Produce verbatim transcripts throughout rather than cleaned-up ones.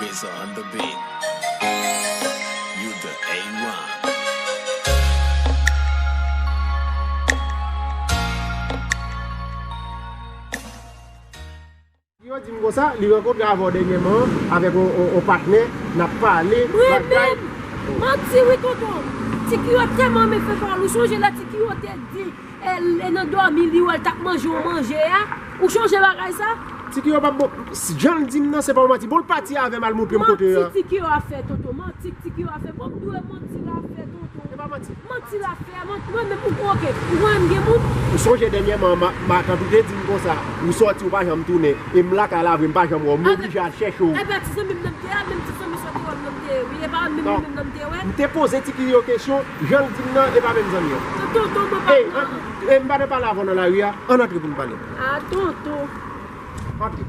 Gaza on the beat. You the A one. Yo di m konsa, li rankontre avè w dènyèman avèk yon, yon, yon patnè, n ap pale, bagay. Mwen menm? Manti wi, tonton. Ti Kiyo tèlman renmen fè pawòl. Ou sonje lè Ti Kiyo te di, e, e nan dòmi li wè l t ap manje yon manje a? Ou sonje bagay sa? Ti Kiyo p ap bon. Jan l di m nan, se pa yon manti. Bon, l pati avè m al montre m kote a. Manti Ti Kiyo ap fè, tonton. Manti Ti Kiyo ap fè. Bon, m dwe manti l ap fè, tonton. E pa manti. Manti l ap fè, manti, mwen menm, ou, oke, ou konnen m gen moun? Ou sonje dènyèman, ma, matant ou te di m konsa, ou sòti, ou pa janm tounen, e m lakay la vre, m pa janm wè w, m oblije al chèche w. Ebyen, ti zanmi m nan m te ye a, menm ti zanmi sa w te wè m nan m te ye, wi, e pa menm li menm nan m te wè. M te poze Ti Kiyo kesyon, jan l di m nan, e pa menm zanmi an. Tonton, mwen pa... Ey, an, e m pa nan pale avè w nan lari a, ann antre pou n pale. A, tonton. Antre.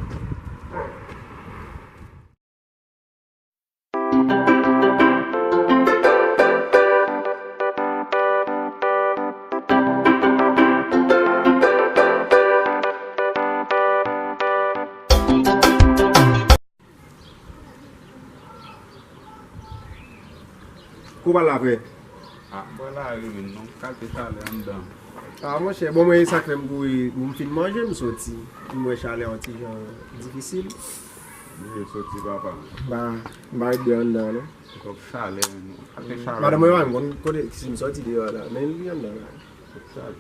Kou pa la, frè. A, m pral lari, men non, kalite chalè anndan. A, monchè, bon, mwen, e sa k fè m kouri, m fin manje, m soti. M wè chalè yon ti jan difisil. Oblije soti, papa. M pa, m pa ret byen anndan, non. Twòp chalè, men non. Kalite chalè. Madanm mwen pa konn kote, si m soti deyò la, men li anndan la. Twòp chalè.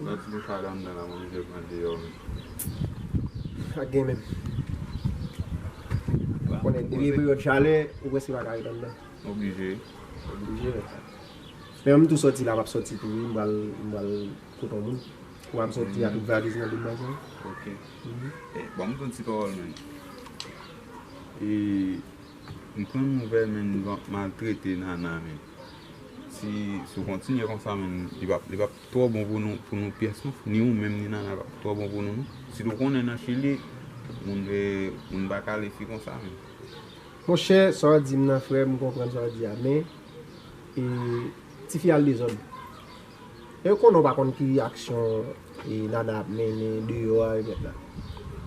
Nan ti bouch a anndan la, mwen oblije pran deyò, men. Sa gen menm. Konnen depi peryòd chalè, ou prèske pa ka ret anndan. Oblije. Oblije. Men m tou sòti la, m ap sòti tou wi, m pral, m pral kote yon moun. Pou m sòti a tout valiz nan dou m nan. Ok. Mhm. E, ban m yon ti pawòl, men. E, M pran nouvèl, men, li ap maltrete Nana, men. Si, si w kontinye konsa, men, li p ap, li p ap twò bon pou nou, pou nou pyès, non. Ni ou menm, ni Nana, p ap twò bon pou nou, non. Sitou w konnen nan Chili, moun, e, moun pa kale fi konsa, men. Monchè, sa w di m nan, frè, m konprann sa w di a, men, e, tifi a l dezòd. E yo konnen w pa konn ki aksyon, e, Nana ap mennen deyò a, remèt la.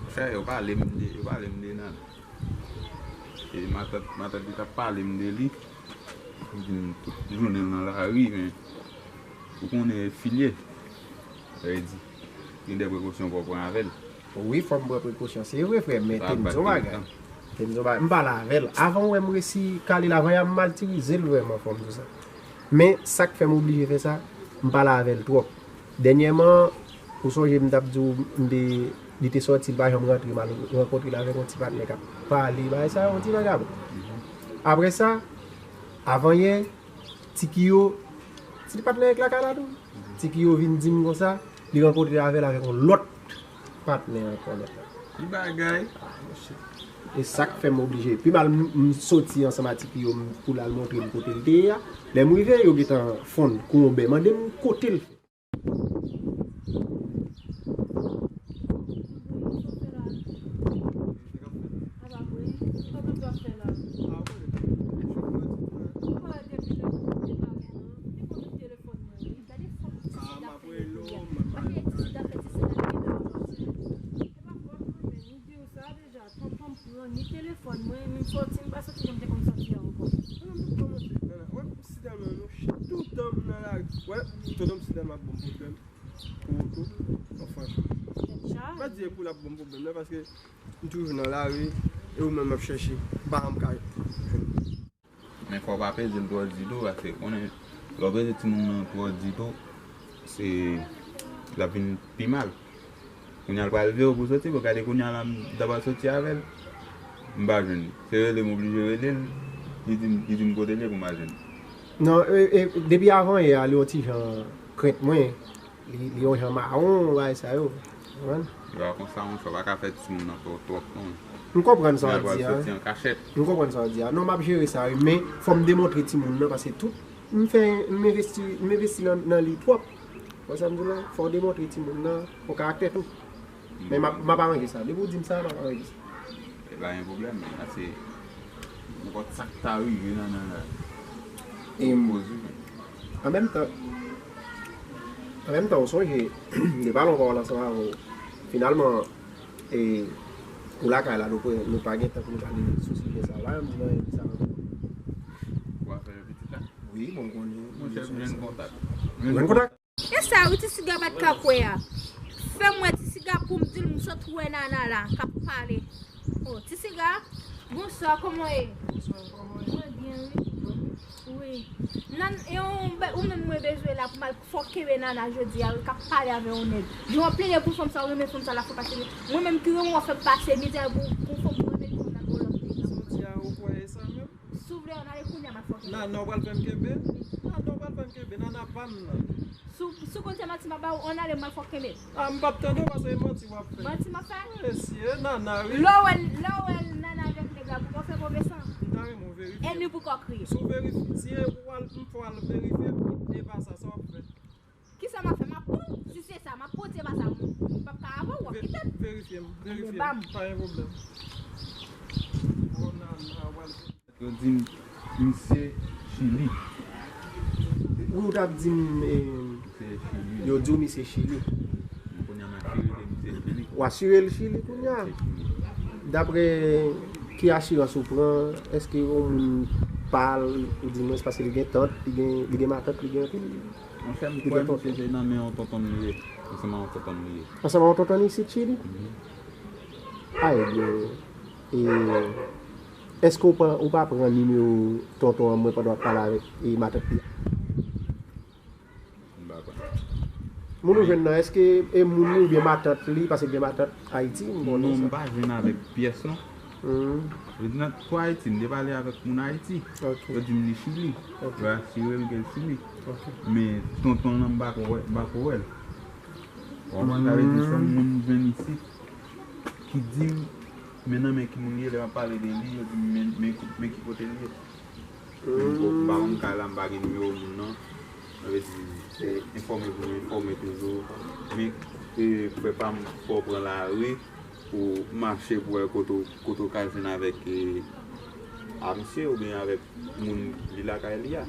Monchè, yo pale m de, yo pale m de Nana. E matant, matant li t ap pale m de li. Li di m tout jounen l nan lari, men ou konnen fi l ye. Sa vle di, gen de prekosyon pou w pran avè l. Wi, fò m pran prekosyon. Se vre, frè, men te m di w yon bagay. Te m di w yon bagay. M pale avè l. Avan w wè m resi kale l, avan y a m matirize l vrèman, fò m di w sa. Men sa k fè m oblije fè sa, m pale avè l twòp. Dènyèman, ou sonje m t ap di w, m te, li te sòti, li pa janm rantre, m al rankontre l avèk yon ti patnè k ap pale, bagay sa yo, yon ti vagabon. Apre sa, avan yè, Ti Kiyo, ti patnè k lakay la tou. Ti Kiyo vin di m konsa, li rankontre avè l avèk yon lòt patnè ankò mèt la. Ki bagay? Ah, monchè. E sa k fè m oblije. Pi mal, m, m soti ansanm a Ti Kiyo m, pou l al montre m kote l te ye a. Lè m rive, yo gentan fonn kou yon bè. Mande m kote l. Telefòn mwen, wi. Gade fòk ti sèd ap fè yo kounye a. Pake ti sèd ap fè ti sèd ap fè yo kounye a. E pa fòt mwen, men, m di w sa deja. Tonton m pran ni telefòn mwen, ni m sòti, m pa sòti jan m te konn sòti a ankò. Tonton m tout kòmanse. Nan, nan, wè, m si tèlman nou ch-, tout tan m nan lari. Wè, tonton m si tèlman ap ban m pwoblèm. Pou oto, non, franchman. Tèt chaje. Pa di e pou l ap ban m pwoblèm, non, paske m toujou nan lari, e ou menm m ap chèche, m pa janm ka jwenn. Men fò w pa peze l twò di tou, paske konnen lè w peze timoun nan twò di tou, se, l ap vin pi mal. Kounye a l pral veye w pou soti, bon, gade kounye a la m ta pral soti avè l, m pa jwenn li. Se rele m oblije rele l, li di m, li di m kote l ye pou m al jwenn li. Non, e, e, depi avan yè a, li yon ti jan krent mwen. Li, li yon jan mawon, bagay sa yo. Konprann? Yo a konsa, monchè, w pa ka fè timoun nan fè w twòp, non. M konprann sa w di a. Soti an kachèt. M konprann sa w di a. Non, m ap jere sa, wi, men fò m demontre timoun nan, paske tout, m fè, m envesti, m envesti nan, nan li twòp. Wè sa m di w la? Fò w demontre timoun nan, yon karaktè tou. Men m ap, m ap aranje sa. Depi w di m sa, m ap aranje sa. E pa gen pwoblèm, men la se nenpòt sa k ta rive nan, nan, nan. E m, an menm tan, An menm tan, ou sonje, m te pale ankò ansanm avè w. Finalman, e, ou lakay la, nou, nou pa gen tan pou nou pale sou sijè sa la, m di nan sa. Ou afè pitit la? Wi, bon, m konnen. Monchè, m jwenn kontak. Jwenn kontak? E sa wi, ti siga pa t ka kwè a. Fè m wè ti siga pou m di l m sot wè Nana la k ap pale. Oh, ti siga, bonswa, kòman w ye? Bonswa, kòman w ye? Mwen byen, wi. Wi. Nan, e yon be- ou menm mwen bezwen la pou m al fòk kenbe Nana jodi a, wi, k ap pale avè yon nèg. Jan w ap plede pou fanm sa, ou renmen fanm sa la, fò pase. Mwen menm ki renmen w ap fè m pase mizè pou, pou fanm mwen renmen fanm nan pou lòt nèg. Jodi a, ou kwè e sa menm? Si w vle, ann ale kounye a, m ap fòk kenbe. Nana, w pral fè m kenbe? Nana, w pral fè m kenbe? Nana pa m nan. Si w, si w konn se manti m ap ba w, ann ale, m ap fòk kenbe. Ah, m p ap tande w paske e manti w ap fè. Manti m ap fè? Mesye, Nana, wi. Lè w wè, lè w wè Nana avèk nèg la, pou w fè move san. M ta renmen w verifye. Ènmi pou kò kriye. Si w verifye, si e w al, m fè w al verifye, e pa sa, sa w ap fè? Kisa m ap fè? M ap pran w. Si se sa, m ap pran w, si se pa sa, m p ap ka avè w, w ap kite m. Verifye m, verifye m. Pa gen pwoblèm. Bon, Nana, w al. Yo di m misye Chili. Wi, ou t ap di m, e, yo di w misye Chili. Kounye a m asire ke misye Chili. W asire l Chili kounye a? Misye Chili. Daprè ki asirans ou pran, èske yon moun pa l, ou di mwens paske li gen tant, li gen, li gen matant, li gen anpil? Monchè, m kwè misye se nan men yon tonton m li ye. Ansanm ak yon tonton m li ye. Ansanm ak yon tonton isit Chili? Mhm. A, ebyen, e, èske ou pa, ou pa pran nimewo tonton an mwen pandan w ap pale avèk, e, matant li a? M pa pran. Moun ou jwenn nan, èske e moun li oubyen matant li, paske gen matant Ayiti, m konnen sa. Non, m pa jwenn avèk pyès, non. Hmm. Yo di nan, pou Ayiti, m te pale avèk moun Ayiti. Ok. Yo di m li Chili. Ok. Yo asire m ke l Chili. Ok. Men tonton l lan m pa ko wè, m pa ko wè l. Ou konprann? Sa vle di se yon moun m jwenn isit ki di m, men nan men ki moun li ye, lè m ap pale de li, yo di m, men, men, men ki kote li ye. Men m pa konn kay la, m pa gen nimewo moun nan. Sa vle di, se enfòme pou m enfòme toujou. Men, e, frè pa m, fò w pran lari pou w mache pou w wè kote w, kote w ka jwenn avèk, e, a misye oubyen avèk moun li lakay li a.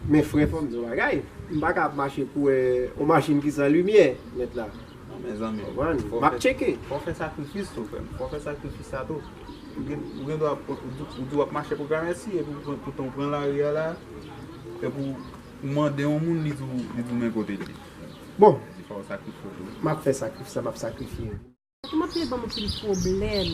Men frè, fò m di w bagay. M pa ka ap mache pou w wè yon machin ki san limyè, mèt la. Non, mezanmi, m ap tcheke. Fò w fè sakrifis tou, frè m. Fò w fè sakrifis sa tou. Ou gen, ou gen dwa, ou di, ou di w ap mache pou Gramèsi, epi ou pran, poutan w pran lari a la, epi ou mande yon moun, li di w, li di w men kote l ye. Bon. Di fò w sakrifye w tou. M ap fè sakrifis sa, m ap sakrifye. Tou m ap vin ban m anpil pwoblèm.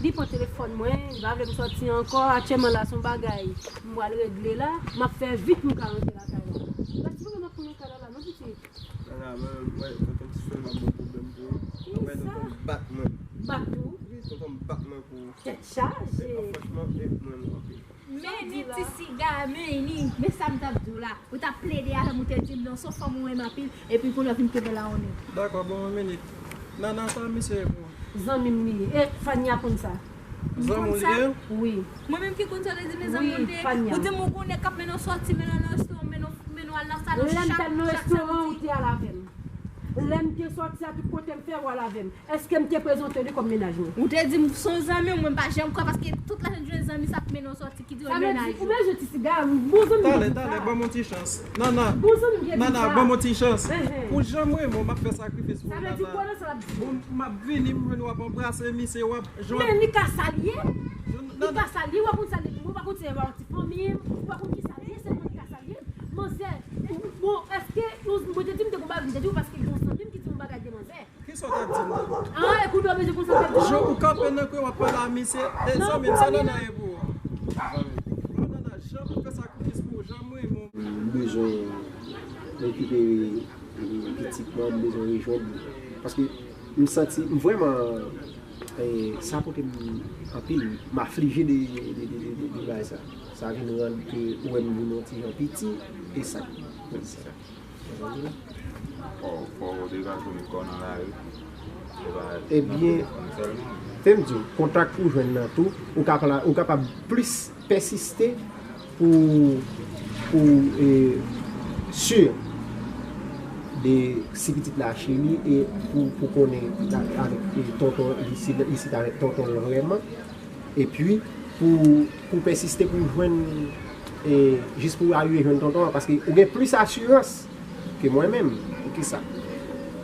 Li pran telefòn mwen, li pa vle m sòti ankò. Aktyèlman la, se yon bagay m pral regle la. M ap fè vit pou m ka rantre lakay la. Paske m ap pran lakay la, la, non, pitit. Ala, mwen, mwen, tonton ti sè m ap ban pwoblèm pou ou. Mwen, tonton bat mwen. Bat ou? Wi, tonton bat mwen pou ou. Tèt chaje. E, franchman, e, mwen, mwen, anpil. Men ni ti siga, men ni, men sa m t ap di w la. Ou t ap plede avè m, ou te di m non, se yon fanm ou renmen anpil, epi kounye a w vin kenbe la yon nèg. Dakò, bon, yon minit. Nana, sa misye ye pou ou? Zanmi m li ye. E, Fania konn sa. Zanmi w li ye? Wi. Mwen menm ki konn sa, ou te di men zanmi w li ye. Ou di m ou gon nèg k ap mennen w sòti, mennen w nan restoran, mennen w, mennen w al nan salon chak, chak samdi. Lè m t al nan restoran, ou te al avè m. Lè m te sòti a tout kote m fè, ou al avè m. Èske m te prezante li kòm mennaj mwen? Ou te di m se yon zanmi w, mwen m pa janm kwè, paske tout lajan m jwenn zanmi sa k mennen w sòti, ki di w e mennaj ou. Ou bezwen ti siga, wi. Bon zanmi gen pou sa. Talè, talè, ban m yon ti chans. Nana, Nana, ban m yon ti chans. Ou janm renmen w, m ap fè sakrifis pou ou, Nana. Sa vle di kwè nan sa l ap di. Bon, m ap vini, m jwenn w ap anbrase misye, w ap jwenn. Men li ka sa l ye. Li ka sa l ye, w ap konn sa l ye. Ou pa konn se yon ti fanmi, ou pa konn ki sa l ye, sèlman li ka sa l ye. Manzè, bon, èske, mwen te di m te gon bagay, m te di w paske gen yon zanmi m ki di yon bagay de manzè. Kisa w t ap di m nan? Ah, e kounye a w bezwen konsantre pou ou. Jan ou kanpe nan kwen w ap pale a misye, e zanmi m, sa Nana ye pou ou? Zanmi m. Bon, Nana, jan m fè sakrifis pou ou, jan m renmen w. M bezwen rekipere, e, pitit mwen, m bezwen rejwenn li. Paske m santi, m vrèman, e, sa pote m anpil, m aflije de, de, de bagay sa. Sa vin rann ke ou wè m vin yon ti jan piti, e sa k pote sa. Fò, fò w degaje w met kò w nan lari. Se pa nan telefòn sèlman. Ebyen, te m di w, kontak pou w jwenn nan tou, ou kapab, ou kapab plis pèsiste pou, pou, e, si de si pitit la Chili e pou, pou konnen avèk, e, tonton isit, isit avèk tonton l vrèman. Epi, pou, pou pèsiste pou jwenn, e, jis pou w arive jwenn tonton an, paske ou gen plis asirans ke mwen menm, ou Kisa?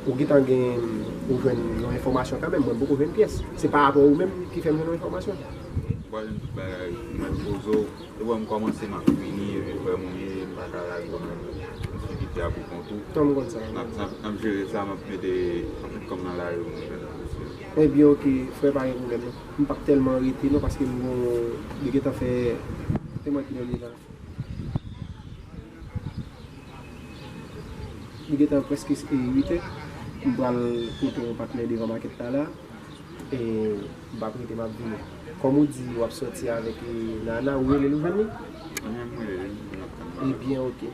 Ou gentan gen, ou jwenn yon enfòmasyon kanmenm, mwen m poko jwenn pyès. Se pa rapò ou menm ki fè m jwenn yon enfòmasyon. Ou pa jwenn tout bagay, mwen poze w, depi m kòmanse, m ap fini, epi frè m ou ye, m pa ka lage w nan difikilte a pou kont ou. Tan m konn sa. N ap, n ap, n ap jere sa, m ap mete, m ap met kò m nan lari pou mwen fè sa, mesye. Ebyen, oke, frè, pa gen pwoblèm, non. M p ap tèlman rete, non, paske m gon, li gentan fè, se mwen ki nan li la. Li gentan prèske, e, uit è. M pral pote yon patnè devan makèt la la. E m p ap rete, m ap vini. Kòm ou di, w ap sòti avèk, e, Nana, ou rele l, ou jwenn li? Mwen menm, m rele l, m ap tann. Ebyen, oke.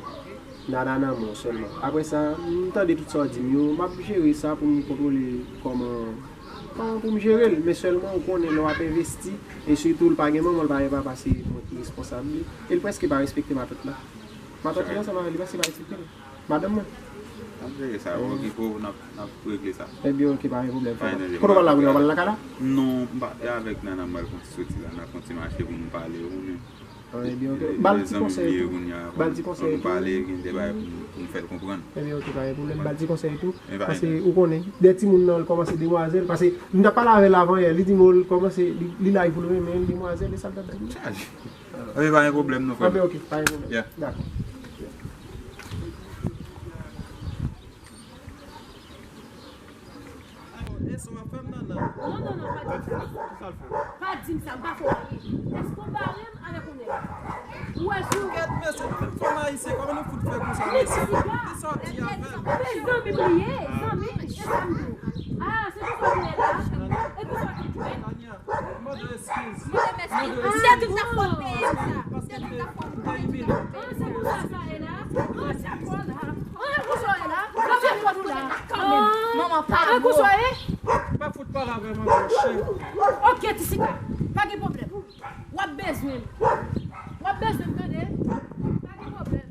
Nana nan men w sèlman. Apre sa, m tande tout sa w di m yo, m ap jere sa pou m kontwole kòman, kòman pou m jere l. Men sèlman, ou konnen lè w ap envesti, e sitou l pa gen manman, l pa gen papa, se mwen ki responsab li. E l prèske pa respekte matant la. Matant li ansanm avè l, li prèske pa respekte l. Madanm mwen. N ap jere sa, w okipe w, n ap, n ap regle sa. Ebyen, oke, pa gen pwoblèm, frè. Kote w pral la kounye a, w pral lakay la? Non, m pa, e avèk Nana m pral fè yon ti soti la, n ap fè yon ti mache pou nou pale, ou konnen. Ah, ebyen, oke. Ba l ti konsèy tou. Ba l ti konsèy tou. Pale, gen de bagay pou nou, pou nou fè l konprann. Ebyen, oke, pa gen pwoblèm. Ba l ti konsèy tou. Paske ou konnen, de timoun nan, l kòmanse demwazèl. Paske m t ap pale avè l avan yè, li di m, oh, l kòmanse, li, li laj pou l renmen demwazèl, e sa l t ap di. Chaje. Ebyen, pa gen pwoblèm, non, frè m. Ebyen, oke, pa gen pwoblèm. Yeah. Dakò. E sa w ap fè m, Nana? Non, non, non, pa di m sa. Kisa l fè w? Pa di m sa, m pa fè w anyen. Èske w bare m avèk yon nèg? Ou wè jou. Gad, mesye, fanm ayisyen, kòman nou fout fè konsa, mesye? Kisa w ap di avè l? Men zanmi m li ye, zanmi m, e sa m di w. Ah, se konsa w ye la? E konsa w te jwe? Tania, mande eskiz. Mande eskiz. M te di w ta fò w peye sa. M te di w ta fò w peye sa. Ah, se konsa sa ye la? Ah, se konsa w ye la? Ah, se konsa w ye la? Mwen fè fòt ou la. Manman pa bon. Ah, konsa w ye? Pa fout pale avè m ankò, cheri. Ok, Tisika. Pa gen pwoblèm. W ap bezwen m. W ap bezwen m, tande? Pa gen pwoblèm.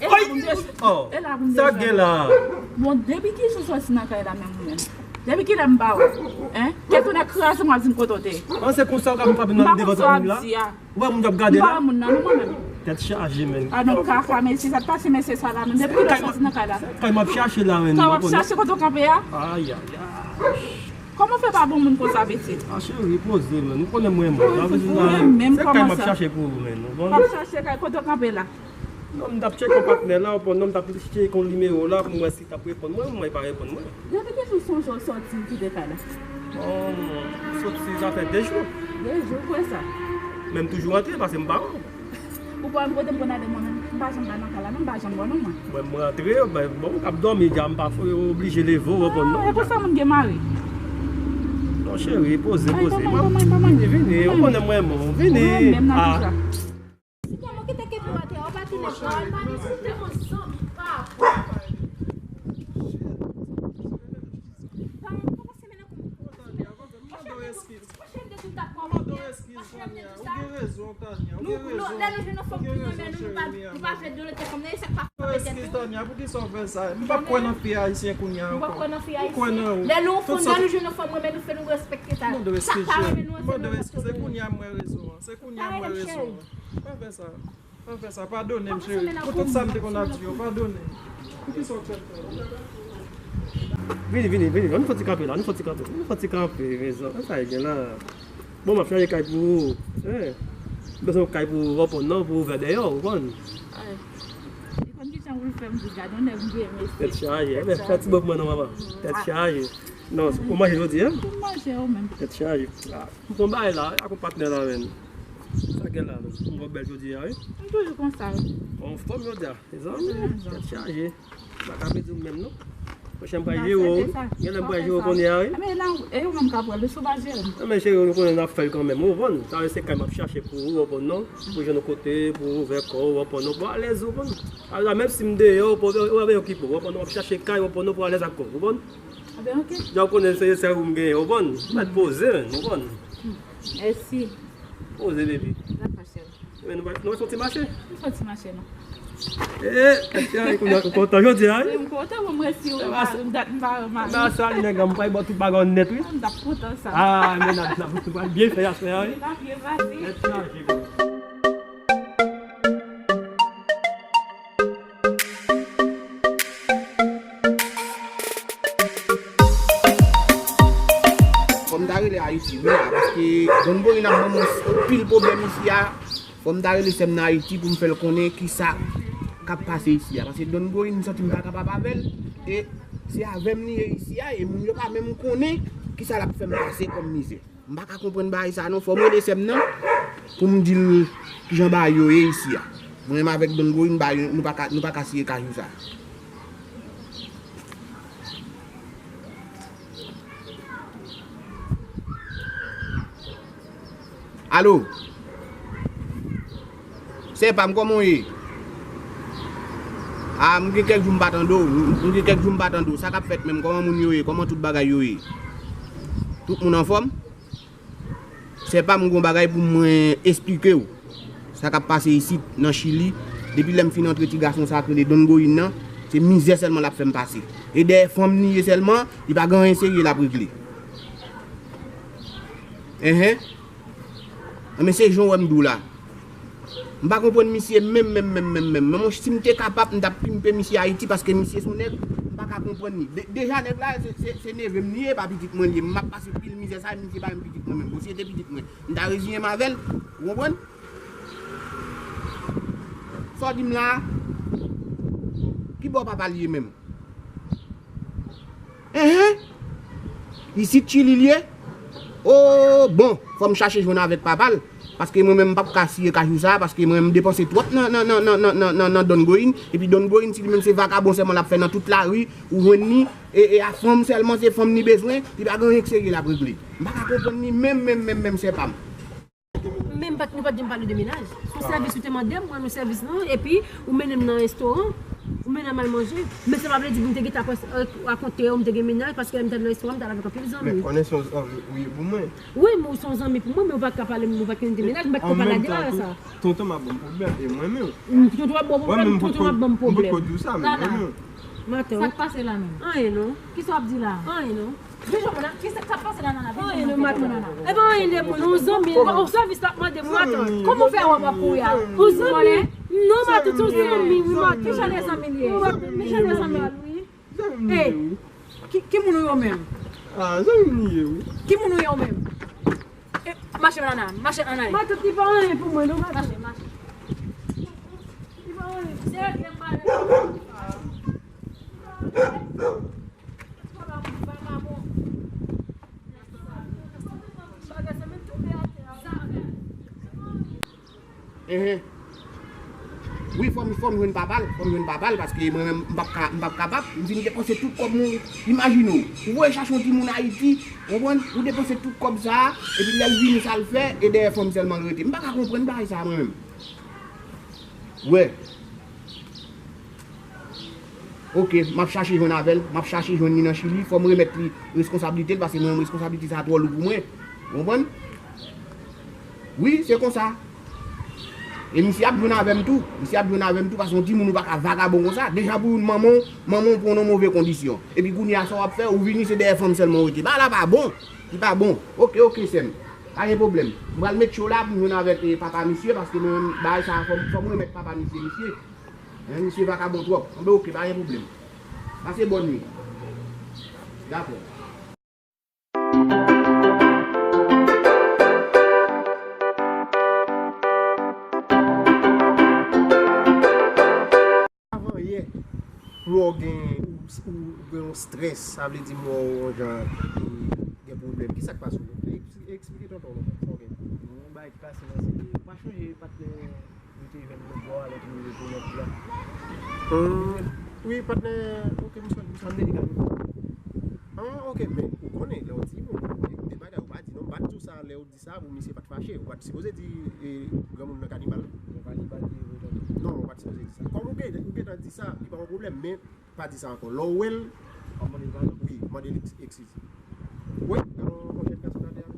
E la pou m te, oh, e la pou m te sa gen la. Bon, depi ki jou w sòti nan kay la menm ou menm? Depi kilè m pa wè w? Hein? Kèt ou nèk kraze m w ap di m kote w te ye. An, se konsa w ka vin frape nan devan tout moun la? Ou pa moun k ap gade la? M pa wè moun nan, non, mwen menm. Tèt chaje, menn. A, donk, kaka, mesye, sa t pase, mesye, sa la menm. Depi kilè w sòti nan kay la? Kay m ap chache la, menn. Kay w ap chache kote w kanpe a? Ay, ay, ay. Kòman w fè pa bon moun konsa, pitit? A, cheri, poze, menn. Ou konnen mwen, mwen. Ou menm, se kay m ap chache pou ou, menn. W ap chache kay kote w kanpe la? Non, m t ap tcheke yon patnè la, ou konn, non, m t ap tcheke yon nimewo la pou m wè si l t ap reponn mwen, mwen, li pa reponn mwen. Depi ki jou w sonje w sòti, w kite kay la? Bon, m soti, sa fè de jou. De jou, ou kwè sa? Men m toujou antre, paske m pa wè w. Ou pa wè m kote m konn ale mwen menm? M pa janm ba nan kay la, non, m pa janm wè w, non, mwen. Mwen, m rantre, ben, bon, m t ap dòmi dja, m pa fò oblije leve w, ou konprann, non? Ah, e pou sa moun gen mari? Non, cheri, poze, poze. Vini, vini, ou konnen mwen, bon, vini. Ah. Sitèlman kite kepi w atè, w pa kite l pran, pa di sitèlman zanmi pa bon. Mande w eskiz. Mande w eskiz, Tania. Ou gen rezon, Tania. Ou gen rezon. Lè nou jwenn yon fanm ki renmen nou, nou pa, nou pa fè de lòt fanm nan, e sa k pa fè tèt nou. Mande w eskiz, Tania. Poukisa w fè sa? M p ap kwè nan fi ayisyen kounye a ankò. M p ap kwè nan fi ayisyen. Lè nou fon, lè nou jwenn yon fanm renmen nou, fè nou respekte sa. Mande w eskiz, cheri. Mande w eskiz. Se kounye a m wè rezon an. Se kounye a m wè rezon an. Pa fè sa. Pa fè sa. Padone m, cheri. Pou tout sa m te konn ap di yo, padone m. Poukisa w fè m sa? Vini, vini, vini. Ann fè ti kanpe la. Ann fè ti kanpe. Ann fè ti kanpe, mezanmi. Sa e gen la. Bon, m ap chache kay pou ou. Hein? M bezwen yon kay pou ou, w konprann, non, pou ou ouvè dèyè w, ou konprann? Ay. Li konn kijan pou l fè m di, gade yon nèg m gen, mesye. Tèt chaje. Tèt chaje. Fè ti bo pou mwen non, manman. Tèt chaje. Non, ou manje jodi, hein? M manje, ou menm. Tèt chaje. Ah. M gon bagay la, ak yon patnè la, menn. Sa gen la, menn. M wè w bèl jodi a, wi. M toujou konsa, wi. Anfòm jodi a, mezanmi. Tèt chaje. M pa ka pèdi w menm, non. Monchè, m pral jere w, wi. Gen lè m pral jere w kounye a, wi. Men la, e ou menm k ap pran l, si w pa jere m. Non, men cheri, ou konnen n ap fè l kanmenm, ou konprann? Sa vle se kay m ap chache pou ou, ou konprann, non? Pou jwenn yon kote, pou ouvè kò w, ou konprann, non? Pou alèz, ou konprann? Alò, menm si m deyò, ou pa, ou pa okipe w, ou konprann, non? M ap chache kay, ou konprann, non? Pou alèz ak kò w, ou konprann? A ben, oke. Jan w konnen se sèl ou m genyen, ou konprann? M mèt poze, menn, ou konprann? Mèsi. Poze, baby. Dakò, cheri. Men nou pa, nou pa soti mache? Nou soti mache, non. E, kèt cheri, kounya ou kontan jodi a, wi? Wi, m kontan, mwen, mwen si ou pa, dat m pa remake. Sa, sa, nèg la, m pral ba w tout bagay nèt, wi. M t ap kontan sa. Ah, men n ap, n ap, nou pral byen fè aswè a, wi. N ap byen pase. Nèt chaje, wi. Fò m ta rele Ayiti, wi, la, paske Don Goyin ap ban mwen anpil pwoblèm isi a. Fò m ta rele sè m nan Ayiti pou m fè l konnen kisa k ap pase isi a. Paske Don Goyin, m santi m pa kapab avè l. E se avè m li ye isi a, e moun yo pa menm konnen kisa l ap fè m pase kòm mizè. M pa ka konprann bagay sa non. Fò m rele sè m nan pou m di l kijan bagay yo ye isi a. Mwen menm avèk Don Goyin, bagay yo, nou pa ka, nou pa ka siye kajou sa. Alo? Sè pa m, kòman w ye? A, m gen kèk jou m pa tande w. M, m gen kèk jou m pa tande w. Sa k ap fèt menm? Kòman moun yo ye? Kòman tout bagay yo ye? Tout moun anfòm? Sè pa m, gon bagay pou mwen esplike w. Sa k ap pase isit nan Chili, depi lè m fin antre ti gason sa k rele Don Goyin nan, se mizè sèlman l ap fè m pase. E dèyè fanm li ye sèlman, li pa gen anyen serye l ap regle. Enhen. Enben, se jan w wè m di w la. M pa konprann misye menm, menm, menm, menm, menm. Men mwen, si m te kapab, m t ap pimpe misye Ayiti, paske misye se yon nèg, m pa ka konprann li. De-, deja, nèg la, se, se, se neve m li ye, pa pitit mwen li ye. M ap pase pil mizè sa, misye pa menm pitit mwen menm. Bon, si se te pitit mwen, m ta reziyen m avè l, ou konprann? Sa w di m la a? Ki bò papa l ye menm? Enhen. Isit Chili l ye? O, bon, fò m chache jwenn avèk papa l. Paske mwen menm m p ap ka siye kajou sa, paske mwen m depanse twòp nan, nan, nan Don Goyin. Epi Don Goyin, si li menm se vakabon sèlman l ap fè nan tout lari, ou jwenn li, e, e a fanm sèlman, se fanm li bezwen, li pa gen anyen k serye l ap regle. M pa ka konprann li menm, menm, menm, menm, sè pa m. Men m pa t, nou pa t janm pale de mennaj. Se yon sèvis ou te mande m, mwen rann ou sèvis lan, epi ou mennen m nan restoran, ou mennen m al manje. Men sa pa vle di pou m te gentan apre, euh, rakonte w m te gen mennaj, paske lè m te nan restoran, m t al avèk anpil zanmi. Men konnen se yon zanmi ou ye pou mwen. Wi, men ou se yon zanmi pou mwen, men ou pa t ka pale m, ou pa t konn te mennaj, m pa t konn pale a de bagay sa. An menm tan tou, tonton m ap ban m pwoblèm, e mwen menm. Mm, tonton w ap ban m pwoblèm, tonton w ap ban m pwoblèm. M potko di w sa, men mwen menm. Maten. Sa k pase la menm? Anyen non. Kisa w ap di la? Anyen non. Vin jwenn mwen la. Kisa k ap pase la, Nana? Anyen non, maten. E pa anyen de moun, yon zanmi, yon sèvis l ap mande m, maten. Kòman w fè wè m ap kouri a? Yon zanmi? Non, maten, yon zanmi, wi, maten. Ki jan de zanmi li ye? Ki jan de zanmi? Zanmi m li ye, wi. Ki, ki moun ou ye w menm? Ah, zanmi m li ye, wi. Ki moun ou ye w menm? E, mache, Nana, mache, Nana. Matant, li pa anyen pou mwen, non, matant. Mache, mache. Li pa anyen. Se yo ki fè m pale. Bagay sa menm tonbe atè a. Enhen. Wi, fò m, fò m jwenn papa l, fò m jwenn papa l, paske mwen menm, m p ap ka, m p ap kapab, m fin depanse tout kòb mwen, imajine w, ou voye chache yon timoun Ayiti, ou konprann, ou depanse tout kòb sa a, epi lè l vini sa l fè, e dèyè fanm sèlman l rete. M pa ka konprann bagay sa a mwen menm. Wè. Oke, m ap chache jwenn avè l, m ap chache jwenn li nan Chili, fò m remèt li reskonsablite l, paske mwen menm reskonsablite sa twò lou pou mwen. Ou konprann? Wi, se konsa. E misye ap jwenn avè m tou. Misye ap jwenn avè m tou, paske yon timoun ou pa ka vagabon konsa. Deja pou youn manman w, manman w pran w nan move kondisyon. Epi kounye a sa w ap fè, ou vini se dèyè fanm sèlman w rete. Bagay la pa bon. Li pa bon. Oke, oke, sè m. Pa gen pwoblèm. M pral met cho la pou m jwenn avèk, eh, papa misye, paske mwen menm, bagay sa a, fò m, fò m remèt papa misye, misye. Hein, misye vakabon twòp. Anben, oke, pa gen pwoblèm. Pase bòn nuit. Dakò. Avan yè, lè w gen, ou, ou gen yon strès, sa vle di mò w yon jan, e, gen pwoblèm. Kisa k pase w? Eks-, eksplike tonton nou sa w gen. Yon bagay ki pase la, se, ou pa chonje patnè ou te jwenn lòt bò a, lè w te rive pou lòt la? Wi, patnè, oke, m sot, m sot medikal. Ah, oke, men ou konnen, lè w di, bon, de bagay ou pa di non, m pa t di w sa lè w di sa pou misye pa t fache. Ou pa t sipoze di, e, granmoun nan kanibal. Yon kanibal li ye vre tande. Non, ou pa t sipoze di sa. Kòm ou gen, ou gentan di sa, li pa yon pwoblèm, men pa di sa ankò. Lè w wè l, w ap mande l padon? Wi, mande l eks-, eskiz. Wi, gade yon jèn gason atè a.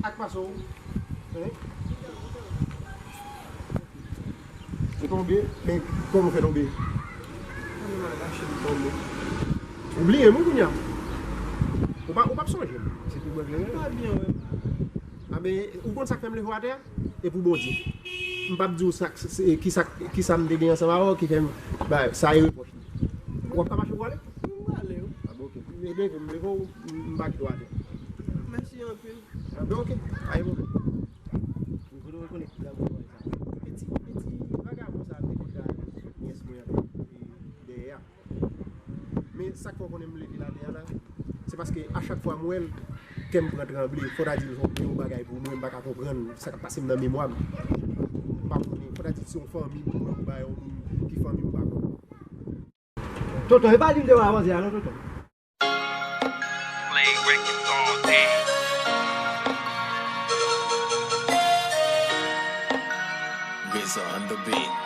Ak Pase w. Hein? Ou tonbe, men kòman w fè tonbe? Ou bliye m wi kounye a. Ou pa, ou p ap sonje m. Se pou mwen, pa byen wè. A, men ou konn sa k fè m leve w atè a? E pou Bondye. M p ap di w sa, se, ki sa, ki sa m te gen ansanm avè w ki fè m, ba, sa e repwòch li. W ap ka mache pou ale? M prale wi. A, bon, ok. Leve, m leve w, m pa kite w atè. Mèsi anpil. A, bon, ok. Pa gen pwoblèm. M konnen w rekonèt ti vagabon sa. E ti, e ti vagabon sa te konn ka nyès mwen an, e, dèyè a. Men sa k fè w konnen m leve l atè a la, se paske a chak fwa m wè l, kè m pran tranble. Fò ta di l se yon bagay pou mwen, m pa ka konprann sa k ap pase m nan memwa m. M pa konnen, fò ta di l se yon fanmi m, mwen, ou bay yon moun ki fanmi m, m pa konnen. Tonton, e pa li m te wè avanse a non, tonton. Play records all day. Rizzo on the beat.